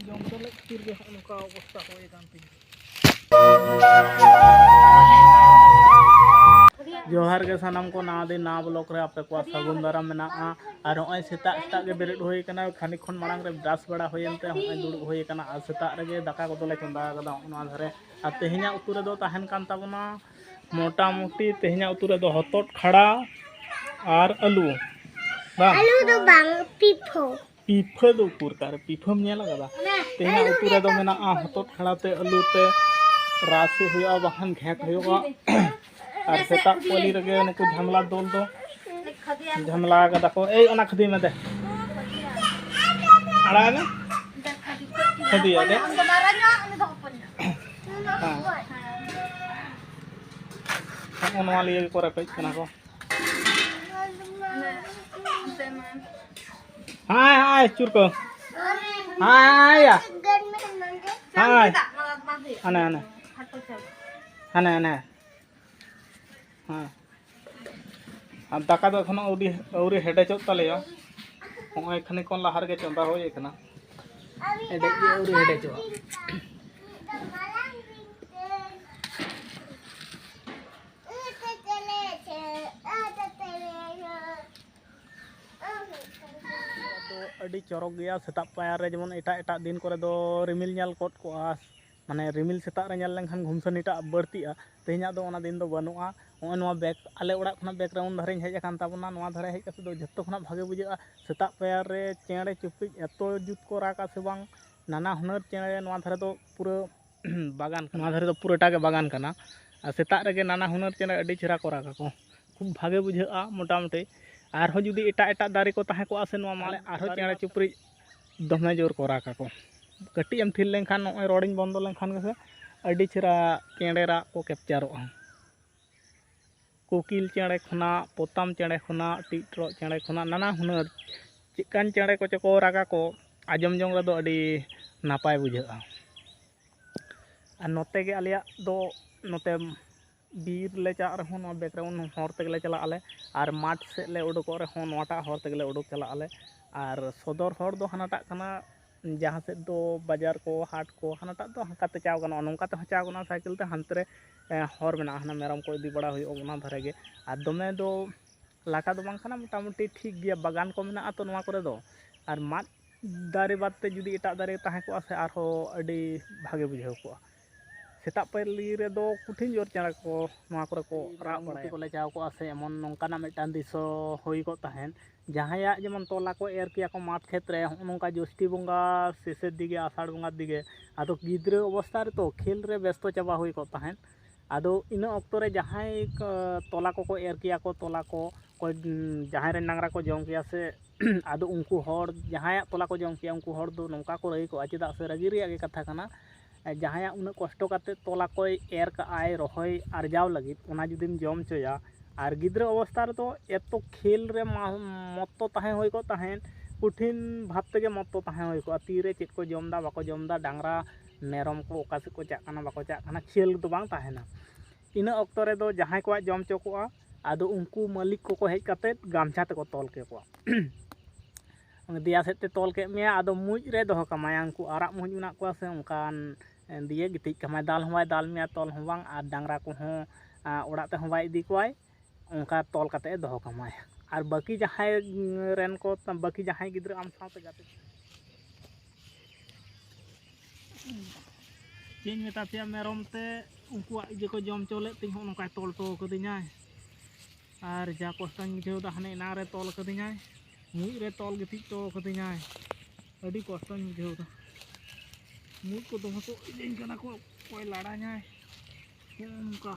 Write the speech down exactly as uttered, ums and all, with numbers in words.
ᱡᱚᱢ ᱫᱚ ᱞᱮ ᱠᱷᱟᱹᱛᱤᱨ ᱜᱮ ᱦᱚᱸᱜᱼᱚ ᱱᱚᱝᱠᱟ ᱚᱵᱚᱥᱛᱟ ᱦᱩᱭ ᱟᱠᱟᱱ ᱛᱤᱧᱟ᱾ ᱡᱚᱦᱟᱨ ᱜᱮ ᱥᱟᱱᱟᱢ ᱠᱚ, ᱱᱟᱣᱟ ᱫᱤᱱ ᱱᱟᱣᱟ ᱵᱞᱚᱜ ᱨᱮ ᱟᱯᱮ ᱠᱚᱣᱟᱜ ᱥᱟᱹᱜᱩᱱ ᱫᱟᱨᱟᱢ ᱢᱮᱱᱟᱜᱼᱟ᱾ ᱟᱨ ᱱᱚᱜᱼᱚᱭ ᱥᱮᱛᱟᱜ ᱥᱮᱛᱟᱜ ᱜᱮ ᱵᱮᱨᱮᱫ ᱦᱩᱭ ᱟᱠᱟᱱᱟ, ᱠᱷᱟᱱᱤᱠ ᱠᱷᱚᱱ ᱢᱟᱲᱟᱝ ᱨᱮ ᱵᱨᱟᱥ ᱵᱟᱲᱟ ᱦᱩᱭᱮᱱ ᱛᱮ ᱱᱚᱜᱼᱚᱭ ᱫᱩᱲᱩᱵ ᱦᱩᱭ ᱟᱠᱟᱱᱟ᱾ ᱟᱨ ᱥᱮᱛᱟᱜ ᱨᱮᱜᱮ ᱫᱟᱠᱟ ᱠᱚᱫᱚ ᱞᱮ ᱪᱚᱸᱫᱟ ᱟᱠᱟᱫᱟ ᱱᱚᱜᱼᱚ ᱱᱚᱣᱟ ᱫᱷᱟᱨᱮ᱾ ᱟᱨ ᱛᱮᱦᱮᱧᱟᱜ ᱩᱛᱩ ᱨᱮᱫᱚ ᱛᱟᱦᱮᱱ ᱠᱟᱱ ᱛᱟᱵᱚᱱᱟ ᱢᱚᱴᱟᱢᱩᱴᱤ ᱛᱮᱦᱮᱧᱟᱜ ᱩᱛᱩ ᱨᱮᱫᱚ ᱦᱚᱛᱚᱫ ᱠᱷᱟᱲᱟ ᱟᱨ ᱟᱹᱞᱩ᱾ ᱵᱟᱝ? ᱟᱹᱞᱩ ᱫᱚ ᱵᱟᱝ, ᱯᱤᱯᱷᱳ᱾ ᱯᱤᱯᱷᱟᱹ ᱫᱚ ᱩᱠᱩᱨ ᱚᱠᱟᱨᱮ? ᱯᱤᱯᱷᱟᱹᱢ ᱧᱮᱞ ᱟᱠᱟᱫᱟ? ᱛᱮᱦᱮᱧᱟᱜ ᱩᱛᱩ ᱨᱮᱫᱚ ᱢᱮᱱᱟᱜᱼᱟ ᱦᱚᱛᱚᱫ ᱠᱷᱟᱲᱟ ᱛᱮ ᱟᱹᱞᱩ ᱛᱮ ᱨᱟᱥᱮ ᱦᱩᱭᱩᱜᱼᱟ, ᱵᱟᱠᱷᱟᱱ ᱜᱷᱮᱸᱴ ᱦᱩᱭᱩᱜᱼᱟ᱾ ᱟᱨ ᱥᱮᱛᱟᱜ ᱯᱟᱹᱞᱤ ᱨᱮᱜᱮ ᱱᱩᱠᱩ ᱡᱷᱟᱢᱞᱟ ᱫᱚᱞ ᱫᱚ ᱡᱷᱟᱢᱞᱟ ᱠᱟᱫᱟ ᱠᱚ᱾ ᱮᱭ, ᱚᱱᱟ ᱠᱷᱟᱹᱫᱤ ᱢᱮ ᱫᱮ᱾ ᱟᱲᱟᱜ ᱢᱮ᱾ ᱠᱷᱟᱹᱫᱤᱭᱟ ᱫᱮ᱾ ᱦᱮᱸ᱾ ᱦᱚᱸᱜᱼᱚ ᱱᱚᱣᱟ ᱞᱤᱭᱟᱹ ᱜᱮᱠᱚ ᱨᱮᱯᱮᱡ ᱠᱟᱱᱟ ᱠᱚ᱾ ᱦᱟᱭ, ᱦᱟᱭ, ᱪᱩᱨ ᱠᱚ᱾ ᱦᱟᱭ, ᱦᱟᱭ, ᱭᱟ᱾ ᱦᱟᱭ᱾ ᱦᱟᱱᱮ, ᱦᱟᱱᱮ᱾ ᱦᱟᱱᱮ, ᱦᱟᱱᱮ᱾ ᱦᱮᱸ᱾ ᱟᱨ ᱫᱟᱠᱟ ᱫᱚ ᱮᱠᱷᱚᱱᱳ ᱟᱹᱣᱨᱤ, ᱟᱹᱣᱨᱤ ᱦᱮᱰᱮᱡᱚᱜ ᱛᱟᱞᱮᱭᱟ᱾ ᱦᱚᱸᱜᱼᱚᱭ ᱠᱷᱟᱱᱤᱠ ᱠᱷᱚᱱ ᱞᱟᱦᱟ ᱨᱮᱜᱮ ᱪᱚᱸᱫᱟ ᱦᱩᱭ ᱟᱠᱟᱱᱟ᱾ ᱦᱮᱰᱮᱡ ᱜᱮ ᱟᱹᱣᱨᱤ ᱦᱮᱰᱮᱡᱚᱜᱼᱟ᱾ ᱫᱚ ᱟᱹᱰᱤ ᱪᱚᱨᱚᱠ ᱜᱮᱭᱟ᱾ ᱥᱮᱛᱟᱜ ᱯᱟᱭᱟᱨ ᱨᱮ ᱡᱮᱢᱚᱱ ᱮᱴᱟᱜ ᱮᱴᱟᱜ ᱫᱤᱱ ᱠᱚᱨᱮ ᱫᱚ ᱨᱤᱢᱤᱞ ᱧᱮᱞ ᱠᱚᱫ ᱠᱚᱜᱼᱟ, ᱢᱟᱱᱮ ᱨᱤᱢᱤᱞ ᱥᱮᱛᱟᱜ ᱨᱮ ᱧᱮᱞ ᱞᱮᱱᱠᱷᱟᱱ ᱜᱷᱩᱢᱥᱟᱹᱱᱤᱴᱟᱜ ᱵᱟᱹᱲᱛᱤᱜᱼᱟ᱾ ᱛᱮᱦᱮᱧᱟᱜ ᱫᱚ ᱚᱱᱟ ᱫᱤᱱ ᱫᱚ ᱵᱟᱹᱱᱩᱜᱼᱟ᱾ ᱱᱚᱜᱼᱚᱭ ᱱᱚᱣᱟ ᱵᱮᱠ, ᱟᱞᱮ ᱚᱲᱟᱜ ᱠᱷᱚᱱᱟᱜ ᱵᱮᱠ ᱨᱟᱣᱩᱱᱰ ᱫᱷᱟᱨᱮᱧ ᱦᱮᱡ ᱟᱠᱟᱱ ᱛᱟᱵᱚᱱᱟ᱾ ᱱᱚᱣᱟ ᱫᱷᱟᱨᱮ ᱦᱮᱡ ᱠᱟᱛᱮ ᱫᱚ ᱡᱷᱚᱛᱚ ᱠᱷᱚᱱᱟᱜ ᱵᱷᱟᱜᱮ ᱵᱩᱡᱷᱟᱹᱜᱼᱟ᱾ ᱥᱮᱛᱟᱜ ᱯᱟᱭᱟᱨ ᱨᱮ ᱪᱮᱬᱮ ᱪᱩᱯᱲᱤᱡ ᱮᱛᱚ ᱡᱩᱛ ᱠᱚ ᱨᱟᱜᱟ ᱥᱮ ᱵᱟᱝ, ᱱᱟᱱᱟ ᱦᱩᱱᱟᱹᱨ ᱪᱮᱬᱮ᱾ ᱱᱚᱣᱟ ᱫᱷᱟᱨᱮ ᱫᱚ ᱯᱩᱨᱟᱹ ᱵᱟᱜᱟᱱ ᱠᱟᱱᱟ᱾ ᱱᱚᱣᱟ ᱫᱷᱟᱨᱮ ᱫᱚ ᱯᱩᱨᱟᱹᱴᱟ ᱜᱮ ᱵᱟᱜᱟᱱ ᱠᱟᱱᱟ᱾ ᱟᱨ ᱥᱮᱛᱟᱜ ᱨᱮᱜᱮ ᱱᱟᱱᱟ ᱦᱩᱱᱟᱹᱨ ᱪᱮᱬᱮ ᱟᱹᱰᱤ ᱪᱮᱦᱨᱟ ᱠᱚ ᱨᱟᱜᱟ ᱠᱚ᱾ ᱠᱷᱩᱵ ᱵᱷᱟᱜᱮ ᱵᱩᱡᱷᱟᱹᱜᱼᱟ ᱢᱚᱴᱟᱢᱩᱴᱤ᱾ ᱟᱨᱦᱚᱸ ᱡᱩᱫᱤ ᱮᱴᱟᱜ ᱮᱴᱟᱜ ᱫᱟᱨᱮ ᱠᱚ ᱛᱟᱦᱮᱸ ᱠᱚᱜᱼᱟ ᱥᱮ ᱱᱚᱣᱟ ᱢᱟᱞᱮ, ᱟᱨᱦᱚᱸ ᱪᱮᱬᱮ ᱪᱩᱯᱲᱤᱡ ᱫᱚᱢᱮ ᱡᱳᱨ ᱠᱚ ᱨᱟᱜᱟ ᱠᱚ᱾ ᱠᱟᱹᱴᱤᱡ ᱮᱢ ᱛᱷᱤᱨ ᱞᱮᱱᱠᱷᱟᱱ, ᱱᱚᱜᱼᱚᱭ ᱨᱚᱲᱤᱧ ᱵᱚᱱᱫᱚ ᱞᱮᱱᱠᱷᱟᱱ ᱜᱮᱥᱮ ᱟᱹᱰᱤ ᱪᱮᱦᱨᱟ ᱪᱮᱬᱮ ᱨᱟᱜ ᱠᱚ ᱠᱮᱯᱪᱟᱨᱚᱜᱼᱟ᱾ ᱠᱳᱠᱤᱞ ᱪᱮᱬᱮ ᱠᱷᱚᱱᱟᱜ, ᱯᱚᱛᱟᱢ ᱪᱮᱬᱮ ᱠᱷᱚᱱᱟᱜ, ᱴᱤᱜ ᱴᱚᱲᱚᱜ ᱪᱮᱬᱮ ᱠᱷᱚᱱᱟᱜ ᱱᱟᱱᱟ ᱦᱩᱱᱟᱹᱨ ᱪᱮᱫᱠᱟᱱ ᱪᱮᱬᱮ ᱠᱚᱪᱚ ᱠᱚ ᱨᱟᱜᱟ ᱠᱚ, ᱟᱸᱡᱚᱢ ᱡᱚᱝ ᱨᱮᱫᱚ ᱟᱹᱰᱤ ᱱᱟᱯᱟᱭ ᱵᱩᱡᱷᱟᱹᱜᱼᱟ᱾ ᱟᱨ ᱱᱚᱛᱮ ᱜᱮ ᱟᱞᱮᱭᱟᱜ ᱫᱚ, ᱱᱚᱛᱮ ᱵᱤᱨ ᱞᱮ ᱪᱟᱞᱟᱜ ᱨᱮᱦᱚᱸ ᱱᱚᱣᱟ ᱵᱮᱠᱜᱨᱟᱣᱩᱱᱰ ᱦᱚᱨ ᱛᱮᱜᱮᱞᱮ ᱪᱟᱞᱟᱜ ᱟᱞᱮ, ᱟᱨ ᱢᱟᱴᱷ ᱥᱮᱫ ᱞᱮ ᱩᱰᱩᱠᱚᱜ ᱨᱮᱦᱚᱸ ᱱᱚᱣᱟᱴᱟᱜ ᱦᱚᱨ ᱛᱮᱜᱮᱞᱮ ᱩᱰᱩᱠ ᱪᱟᱞᱟᱜ ᱟᱞᱮ᱾ ᱟᱨ ᱥᱚᱫᱚᱨ ᱦᱚᱨ ᱫᱚ ᱦᱟᱱᱟᱴᱟᱜ ᱠᱟᱱᱟ, ᱡᱟᱦᱟᱸ ᱥᱮᱫ ᱫᱚ ᱵᱟᱡᱟᱨ ᱠᱚ, ᱦᱟᱴ ᱠᱚ, ᱦᱟᱱᱟᱴᱟᱜ ᱫᱚ ᱦᱟᱱᱠᱟᱛᱮ ᱪᱟᱣ ᱜᱟᱱᱚᱜᱼᱟ, ᱱᱚᱝᱠᱟ ᱛᱮᱦᱚᱸ ᱪᱟᱣ ᱜᱟᱱᱚᱜᱼᱟ ᱥᱟᱭᱠᱮᱞ ᱛᱮ᱾ ᱦᱟᱱᱛᱮ ᱨᱮ ᱮ, ᱦᱚᱨ ᱢᱮᱱᱟᱜᱼᱟ, ᱦᱟᱱᱟ ᱢᱮᱨᱚᱢ ᱠᱚ ᱤᱫᱤ ᱵᱟᱲᱟ ᱦᱩᱭᱩᱜᱼᱟ ᱚᱱᱟ ᱫᱷᱟᱨᱮ ᱜᱮ᱾ ᱟᱨ ᱫᱚᱢᱮ ᱫᱚ ᱞᱟᱴᱟ ᱫᱚ ᱵᱟᱝ ᱠᱟᱱᱟ, ᱢᱚᱴᱟᱢᱩᱴᱤ ᱴᱷᱤᱠ ᱜᱮᱭᱟ, ᱵᱟᱜᱟᱱ ᱠᱚ ᱢᱮᱱᱟᱜᱼᱟ ᱛᱚ ᱱᱚᱣᱟ ᱠᱚᱨᱮ ᱫᱚ᱾ ᱟᱨ ᱢᱟᱫ ᱫᱟᱨᱮ ᱵᱟᱫ ᱛᱮ ᱡᱩᱫᱤ ᱮᱴᱟᱜ ᱫᱟᱨᱮ ᱛᱟᱦᱮᱸ ᱠᱚᱜᱼᱟ ᱥᱮ, ᱟᱨᱦᱚᱸ ᱟᱹᱰᱤ ᱵᱷᱟᱜᱮ ᱵᱩᱡᱷᱟᱹᱣ ᱠᱚᱜᱼᱟ᱾ ᱥᱮᱛᱟᱜ ᱯᱟᱭᱟᱨ ᱨᱮᱫᱚ ᱠᱚᱴᱷᱤᱱ ᱡᱳᱨ ᱪᱮᱬᱮ ᱠᱚ ᱱᱚᱣᱟ ᱠᱚᱨᱮ ᱠᱚ ᱨᱟᱜ ᱵᱟᱲᱟᱭᱟ᱾ ᱠᱚᱞᱮ ᱪᱟᱣ ᱠᱚᱜᱼᱟ ᱥᱮ, ᱮᱢᱚᱱ ᱱᱚᱝᱠᱟᱱᱟᱜ ᱢᱤᱫᱴᱟᱝ ᱫᱨᱤᱥᱥᱚ ᱦᱩᱭ ᱠᱚᱜ ᱛᱟᱦᱮᱸᱫ, ᱡᱟᱦᱟᱸᱭᱟᱜ ᱡᱮᱢᱚᱱ ᱛᱚᱞᱟ ᱠᱚ ᱮᱨ ᱠᱮᱭᱟ ᱠᱚ ᱢᱟᱴᱷ ᱠᱷᱮᱛ ᱨᱮ, ᱦᱚᱸᱜᱼᱚ ᱱᱚᱝᱠᱟ ᱡᱳᱥᱴᱤ ᱵᱚᱸᱜᱟ ᱥᱮᱥᱮᱨ ᱫᱤᱜᱮ, ᱟᱥᱟᱲ ᱵᱚᱸᱜᱟ ᱫᱤᱜᱮ, ᱟᱫᱚ ᱜᱤᱫᱽᱨᱟᱹ ᱚᱵᱚᱥᱛᱟ ᱨᱮᱛᱚ ᱠᱷᱮᱞ ᱨᱮ ᱵᱮᱥᱛᱚ ᱪᱟᱵᱟ ᱦᱩᱭ ᱠᱚᱜ ᱛᱟᱦᱮᱸᱫ᱾ ᱟᱫᱚ ᱤᱱᱟᱹ ᱚᱠᱛᱚ ᱨᱮ ᱡᱟᱦᱟᱸᱭ ᱠᱚ, ᱛᱚᱞᱟ ᱠᱚᱠᱚ ᱮᱨ ᱠᱮᱭᱟ ᱠᱚ, ᱛᱚᱞᱟ ᱠᱚ, ᱚᱠᱚᱭ, ᱩᱸ, ᱡᱟᱦᱟᱸᱭ ᱨᱮᱱ ᱰᱟᱝᱨᱟ ᱠᱚ ᱡᱚᱢ ᱠᱮᱭᱟ ᱥᱮ, ᱟᱫᱚ ᱩᱱᱠᱩ ᱦᱚᱲ, ᱡᱟᱦᱟᱸᱭᱟᱜ ᱛᱚᱞᱟ ᱠᱚ ᱡᱚᱢ ᱠᱮᱭᱟ, ᱩᱱᱠᱩ ᱦᱚᱲ ᱫᱚ ᱱᱚᱝᱠᱟ ᱠᱚ ᱨᱟᱹᱜᱤ ᱠᱚᱜᱼᱟ, ᱪᱮᱫᱟᱜ ᱥᱮ ᱨᱟᱹᱜᱤ ᱨᱮᱭᱟᱜ ᱜᱮ ᱠᱟᱛᱷᱟ ᱠᱟᱱᱟ᱾ ᱡᱟᱦᱟᱸᱭᱟᱜ ᱩᱱᱟᱹᱜ ᱠᱚᱥᱴᱚ ᱠᱟᱛᱮ ᱛᱚᱞᱟ ᱠᱚᱭ ᱮᱨ ᱠᱟᱜᱼᱟᱭ ᱨᱚᱦᱚᱭ ᱟᱨᱡᱟᱣ ᱞᱟᱹᱜᱤᱫ, ᱚᱱᱟ ᱡᱩᱫᱤᱢ ᱡᱚᱢ ᱦᱚᱪᱚᱭᱟ, ᱟᱨ ᱜᱤᱫᱽᱨᱟᱹ ᱚᱵᱚᱥᱛᱟ ᱨᱮᱫᱚ ᱮᱛᱚ ᱠᱷᱮᱞ ᱨᱮ ᱢᱟ-, ᱢᱚᱛᱛᱚ ᱛᱟᱦᱮᱸ ᱦᱩᱭ ᱠᱚᱜ ᱛᱟᱦᱮᱸᱫ, ᱠᱚᱴᱷᱤᱱ ᱵᱷᱟᱵᱽ ᱛᱮᱜᱮ ᱢᱚᱛᱛᱚ ᱛᱟᱦᱮᱸ ᱦᱩᱭ ᱠᱚᱜᱼᱟ᱾ ᱛᱤᱨᱮ ᱪᱮᱫ ᱠᱚ ᱡᱚᱢ ᱫᱟ, ᱵᱟᱠᱚ ᱡᱚᱢ ᱫᱟ, ᱰᱟᱝᱨᱟ ᱢᱮᱨᱚᱢ ᱠᱚ ᱚᱠᱟ ᱥᱮᱫ ᱠᱚ ᱪᱟᱜ ᱠᱟᱱᱟ, ᱵᱟᱠᱚ ᱪᱟᱜ ᱠᱟᱱᱟ, ᱠᱷᱮᱞ ᱫᱚ ᱵᱟᱝ ᱛᱟᱦᱮᱱᱟ᱾ ᱤᱱᱟᱹ ᱚᱠᱛᱚ ᱨᱮᱫᱚ ᱡᱟᱦᱟᱸᱭ ᱠᱚᱣᱟᱜ ᱡᱚᱢ ᱦᱚᱪᱚ ᱠᱚᱜᱼᱟ, ᱟᱫᱚ ᱩᱱᱠᱩ ᱢᱟᱹᱞᱤᱠ ᱠᱚᱠᱚ ᱦᱮᱡ ᱠᱟᱛᱮᱫ ᱜᱟᱢᱪᱷᱟ ᱛᱮᱠᱚ ᱛᱚᱞ ᱠᱮᱠᱚᱣᱟ᱾ ᱫᱮᱭᱟ ᱥᱮᱫ ᱛᱮ ᱛᱚᱞ ᱠᱮᱫ ᱢᱮᱭᱟ, ᱟᱫᱚ ᱢᱩᱸᱡ ᱨᱮ ᱫᱚᱦᱚ ᱠᱟᱢᱟᱭ᱾ ᱩᱱᱠᱩ ᱟᱨᱟᱜ ᱢᱩᱸᱡ ᱢᱮᱱᱟᱜ ᱠᱚᱣᱟ ᱥᱮ, ᱚᱱᱠᱟᱱ ᱫᱤᱭᱮ ᱜᱤᱛᱤᱡ ᱠᱟᱢᱟᱭ᱾ ᱫᱟᱞ ᱦᱚᱸ ᱵᱟᱭ ᱫᱟᱞ ᱢᱮᱭᱟ, ᱛᱚᱞ ᱦᱚᱸ ᱵᱟᱝ, ᱟᱨ ᱰᱟᱝᱨᱟ ᱠᱚᱦᱚᱸ, ᱟ, ᱚᱲᱟᱜ ᱛᱮᱦᱚᱸ ᱵᱟᱭ ᱤᱫᱤ ᱠᱚᱣᱟᱭ᱾ ᱚᱱᱠᱟ ᱛᱚᱞ ᱠᱟᱛᱮ ᱮ ᱫᱚᱦᱚ ᱠᱟᱢᱟᱭ᱾ ᱟᱨ ᱵᱟᱹᱠᱤ ᱡᱟᱦᱟᱸᱭ ᱨᱮᱱ ᱠᱚ, ᱵᱟᱹᱠᱤ ᱡᱟᱦᱟᱸᱭ ᱜᱤᱫᱽᱨᱟᱹ ᱟᱢ ᱥᱟᱶᱛᱮ ᱜᱟᱛᱮ, ᱪᱮᱫ ᱤᱧ ᱢᱮᱛᱟ ᱯᱮᱭᱟ, ᱢᱮᱨᱚᱢ ᱛᱮ ᱩᱱᱠᱩᱣᱟᱜ ᱤᱭᱟᱹ ᱠᱚ ᱡᱚᱢ ᱦᱚᱪᱚ ᱞᱮᱫ ᱛᱤᱧ, ᱦᱚᱸᱜᱼᱚ ᱱᱚᱝᱠᱟᱭ ᱛᱚᱞ ᱦᱚᱴᱚ ᱠᱟᱹᱫᱤᱧᱟᱭ᱾ ᱟᱨ ᱡᱟ ᱠᱚᱥᱴᱚᱧ ᱵᱩᱡᱷᱟᱹᱣ ᱮᱫᱟ, ᱦᱟᱱᱮ ᱮᱱᱟᱝ ᱨᱮ ᱛᱚᱞ ᱠᱟᱹᱫᱤᱧᱟᱭ, ᱢᱩᱸᱡ ᱨᱮ ᱛᱚᱞ ᱜᱤᱛᱤᱡ ᱦᱚᱴᱚ ᱠᱟᱹᱫᱤᱧᱟᱭ, ᱟᱹᱰᱤ ᱠᱚᱥᱴᱚᱧ ᱵᱩᱡᱷᱟᱹᱣ ᱮᱫᱟ᱾ ᱢᱩᱸᱡ ᱠᱚ ᱫᱚᱢᱮ ᱠᱚ ᱤᱡᱟᱹᱧ ᱠᱟᱱᱟ ᱠᱚ, ᱚᱠᱚᱭ ᱞᱟᱲᱟᱧᱟᱭ, ᱦᱚᱸᱜᱼᱚ ᱱᱚᱝᱠᱟ᱾